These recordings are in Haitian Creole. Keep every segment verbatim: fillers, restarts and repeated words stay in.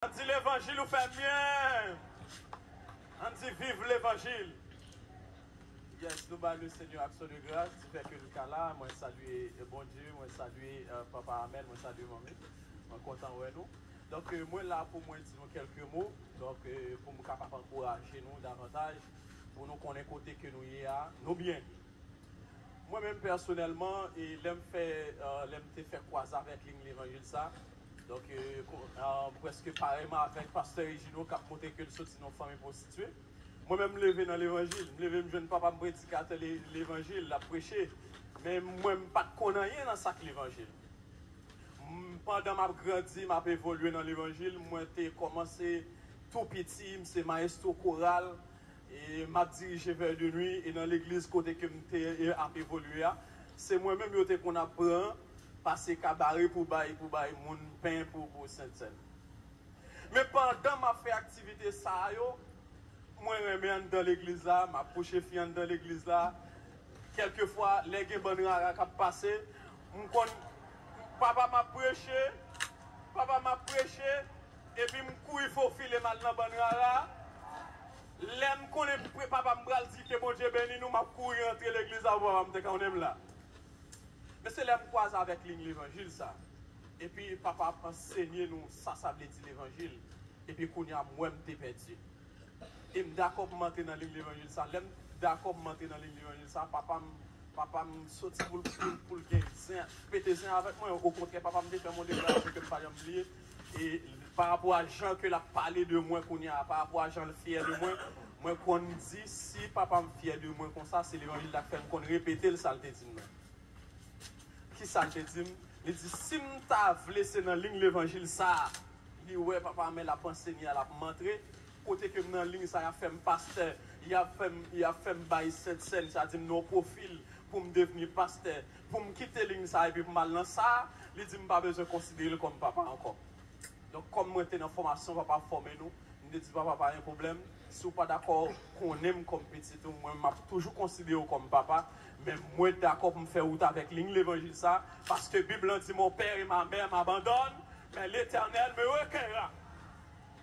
Ann di levanjil ou fè byen. Ann di viv levanjil. Yes, nou ba le Senyè aksyon de gras, di fè ke nou ka la. Mwen salye Bondye, mwen salye Papa Amèl, mwen salye manmi. Mwen kontan wè nou. Donk, mwen la pou mwen di nou kèlke mo. Donk, pou m kapab ankouraje nou davantaj, pou nou konnen kote ke nou ye a, nou byen. Mwen menm pèsonèlman, e lè m fè, lè m te fè kwaze avèk liy levanjil sa, donk, prèske parèyman avèk pastè Regino k ap montre ke l soti nan yon fanmi pwostitye, mwen menm m leve nan levanjil, m leve m jwenn papa m predikatè levanjil, l ap preche, men mwen m pa t konn anyen nan sa k levanjil. Pandan m ap grandi, m ap evolye nan levanjil, mwen te kòmanse tou piti, m se mayestwo koral, e m ap dirije Vè de Nwi, e nan legliz kote ke m te ap evolye a, se mwen menm yo te konn ap pran pase kabare pou bay, pou bay moun pen pou, pou Sentsèn. Men pandan m ap fè aktivite sa yo, mwen renmen anndan legliz la, m ap kouche fi anndan legliz la. Kèlkefwa, lè gen bann rara k ap pase, m konn, papa m ap preche, papa m ap preche, epi m kouri fofile m al nan bann rara. Lè m konnen papa m pral di ke Bondye beni nou, m ap kouri antre legliz la pou papa m te konnen m la. Men se lè m kwaze avèk liy levanjil sa. Epi papa ap ansenye nou sa sa vle di levanjil. Epi kounye a m wè m te pèdi. E m dakò pou m antre nan liy levanjil sa. Lè m dakò pou m antre nan liy levanjil sa, papa m, papa m soti pou l, pou l, pou l gen zen, pete zen avèk mwen. Okontrè, papa m te fè m yon deklarasyon ke m pa janm bliye. E pa rapò a jan ke l ap pale de mwen kounye a, pa rapò a jan l fyè de mwen, mwen konn di, si papa m fyè de mwen konsa, se levanjil la k fè m konn repete l sa l te di m nan. Kisa l te di m? Li di, si m ta vle se nan liy levanjil sa a, li wè papa Amèl ap ansenye a, l ap montre, kote ke m nan liy sa, y ap fè m pastè, y ap fè m, y ap fè m bay Sentsèn, sa di m nan pwofil pou m devni pastè, pou m kite liy sa a epi pou m al nan sa a, li di m pa bezwen konsidere l kòm papa ankò. Donk, kòm mwen te nan fòmasyon, papa ap fòme nou, m te di, papa, pa gen pwoblèm. Si w pa dakò konnen m kòm pitit ou, mwen, m ap toujou konsidere w kòm papa. Men mwen dakò pou m fè wout avèk liy levanjil sa, paske Bib lan di, mon père et ma mère m'abandonnent, mais l'Éternel me recueillera.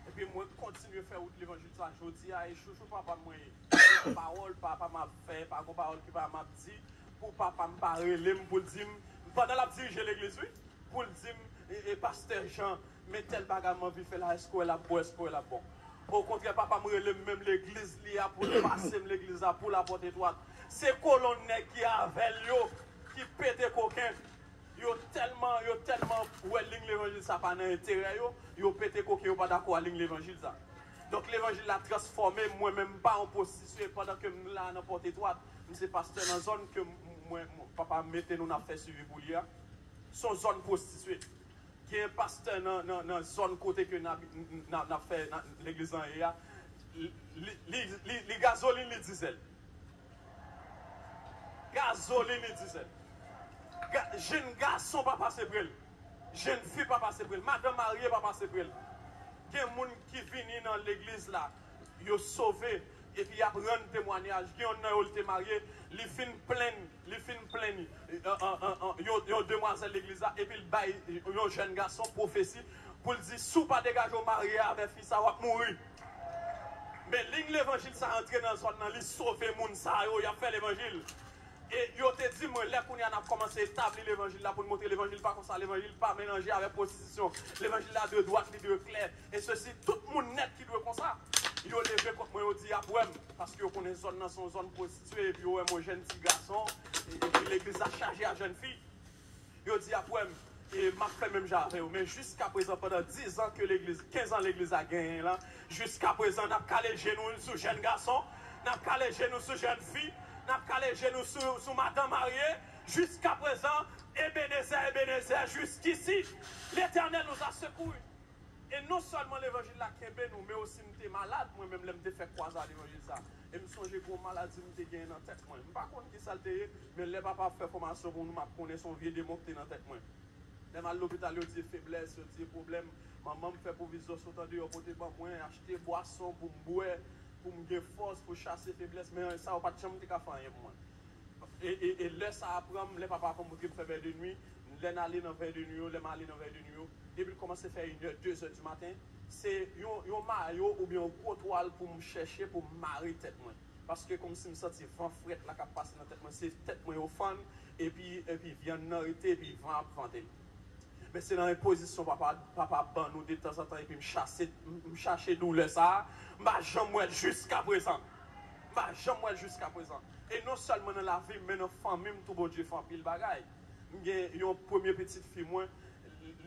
Epi mwen kontinye fè wout levanjil sa jodi a, e chouchou papa m mwen ye. Pa gon pawòl papa m ap fè, pa gon pawòl ki papa m ap di, pou papa m pa rele m, pou l di m, pandan l ap dirije legliz, wi. Pou l di m, e, e, pastè Jan, men tèl bagay m anvi fè la, èske w wè l ap bon, èske w wè l ap bon? Okontrè, papa m rele m menm legliz li a pou l pase m legliz la pou lapòt etwat. Se kolonn nèg ki avè l yo ki pete koken. Yo tèlman, yo tèlman wè liy levanjil sa pa nan enterè yo, yo pete koken, yo pa dakò a liy levanjil sa. Donk levanjil la transfòme m, mwen menm m pa yon pwostitye pandan ke m la nan pòt etwat. M se pastè nan zòn ke m, mwen, papa m mete nou n ap fè swivi pou li a. Se yon zòn pwostitye. Gen pastè nan, nan, nan zòn kote ke n ap, n, n, n ap fè legliz lan ye a, li, li, li, li gazolin, li dizèl. Gazolin, li dizèl. Ga, jenn gason pa pase pre l. Jenn fi pa pase pre l. Madanm marye pa pase pre l. Gen moun ki vini nan legliz la, yo sove, epi y ap rann temwanyaj. Gen yonn nan yo, li te marye, li fin plenn, li fin plenn yon demwazèl legliz la, epi l bay yon jèn gason pwofesi pou l di, si w pa degaje w marye avè fi sa, w ap mouri. Men liy levanjil sa antre nan zòn nan, li sove moun sa yo, y ap fè levanjil. E yo te di mwen, lè kounye a n ap kòmanse etabli levanjil la, pou n montre levanjil pa konsa, levanjil pa melanje avèk pwostitisyon. Levanjil la de dwat, li de klè. E sesi, tout moun nèt ki dwe konsa, yo leve kont mwen, yo di y ap wè m. Paske yo konnen zòn nan se yon zòn pwostitye, epi yo wè m yon jèn ti gason, e, epi legliz la chaje a jèn fi. Yo di y ap wè m, e m ap fè menm jan avè yo. Men jiskaprezan, pandan diz an ke legliz, kenz an legliz la genyen la, jiskaprezan, n ap kale je nou sou jèn gason, n ap kale je nou sou jèn fi, n ap kale je nou sou, sou madanm marye. Jiskaprezan, Ebenezè, Ebenezè, jiskisi, Letènèl nous a secourus. E non sèlman levanjil la kenbe nou, men osi m te malad, mwen menm, lè m te fè kwaze a levanjil sa. E m sonje gon maladi m te genyen nan tèt mwen. M pa konn kisa l te ye, men lè papa ap fè fòmasyon pou nou, m ap konnen se yon vye demon k te nan tèt mwen. Lè m al lopital, yo di e feblès, yo di e pwoblèm. Manman m fè pwovizyon sot andeyò pote ban mwen, achte bwason pou m bwè, pou m gen fòs, pou chase feblès, men sa yo pa t janm te ka fè anyen pou mwen. E, e, e lè sa a pran m, lè papa ap montre m fè vè de nwi, lè n ale nan vè de nwi yo, lè m ale nan vè de nwi yo, depi l kòmanse fè inè, dezè di maten, Se yon, yon mayo oubyen yon gwo twal pou m chèche pou m mare tèt mwen. Paske kòmsi m santi van frèt la k ap pase nan tèt mwen, se tèt mwen yo fann, epi, epi vyann nan rete, epi van ap vante l. Men se nan yon pozisyon papa, papa ban nou detanzantan, epi m chase, m, m chache doulè sa a, m pa janm wè l jiska prezan. M pa janm wè l jiska prezan. E non sèlman nan lavi m, men nan fanmi m tou, Bondye fè anpil bagay. M gen yon premye pitit fi mwen,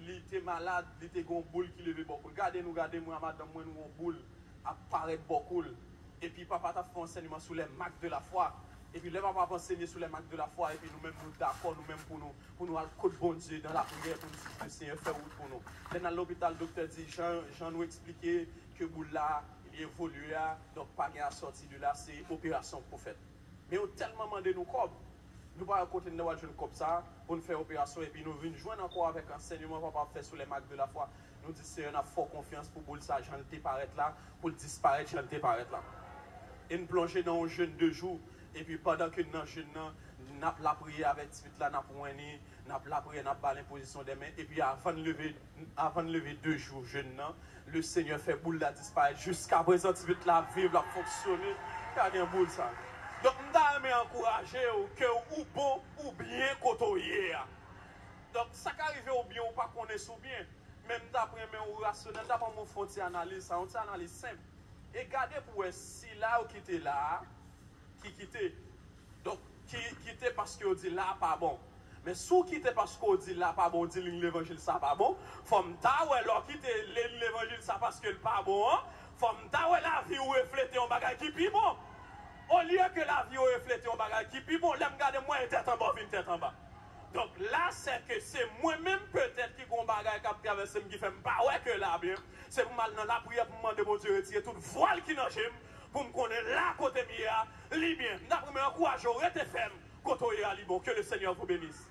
li te malad, li te gen yon boul ki leve bò kou l. Gade nou, gade mwen a madanm mwen, nou yon boul ap parèt bò kou l. Epi papa t ap fè ansèyman sou les marques de la foi. Epi lè papa ap ansenye sou les marques de la foi, epi nou menm nou dakò, nou menm pou nou, pou nou al kot Bondye nan lapriyè, pou nou di, Senyè, fè wout pou nou. Lè n al lopital, doktè di, jan, jan nou eksplike ke boul la, li evolye a, donk pa gen asòti de la, se operasyon pou fèt. Men yo tèlman mande nou kòb, nou pa wè kote n wè jwenn kòb sa a pou n fè operasyon, epi nou vin jwenn ankò avèk ansèyman papa ap fè sou les marques de la foi. Nou di, Senyè, n ap fè w konfyans pou boul sa jan l te parèt la, pou l disparèt jan l te parèt la. E n plonje nan yon jèn de jou, epi pandan ke n nan jèn nan, n ap lapriyè avèk ti pitit la, n ap wèni, n ap lapriyè, n ap ba l enpozisyon de men, epi avan n leve, avan n leve de jou jèn nan, le Senyè fè boul la disparèt. Jiska prezan, ti pitit la ap viv, l ap fonksyone. Pa gen boul sa. Donk, m ta renmen ankouraje w ke ou bon, ou byen kote w ye a. Donk, sa ka rive ou byen, ou pa konnen si w byen. Men m t ap renmen ou rasyonèl, m t ap renmen w fè yon ti analiz sa, yon ti analiz senp. E gade pou w wè si la ou kite la a, ki kite. Donk, ki kite paske yo di la a pa bon. Men si w kite paske w di la a pa bon, w di liy levanjil sa pa bon, fò m ta wè lè w kite liy levanjil sa paske l pa bon an, fò m ta wè lavi w reflete yon bagay ki pi bon. Olye ke lavi w reflete yon bagay ki pi bon, lè m gade m wè e tèt anba w vin tèt anba. Donk la, sè ke se mwen menm petèt ki gon bagay k ap travèse m ki fè m pa wè ke la byen. Se pou m al nan lapriyè pou m mande Bondye retire tout vwal ki nan je m, pou m konnen la kote m ye a, li byen. M t ap renmen ankouraje w, rete fèm, kote w ye a, li bon. Que le Seigneur vous bénisse.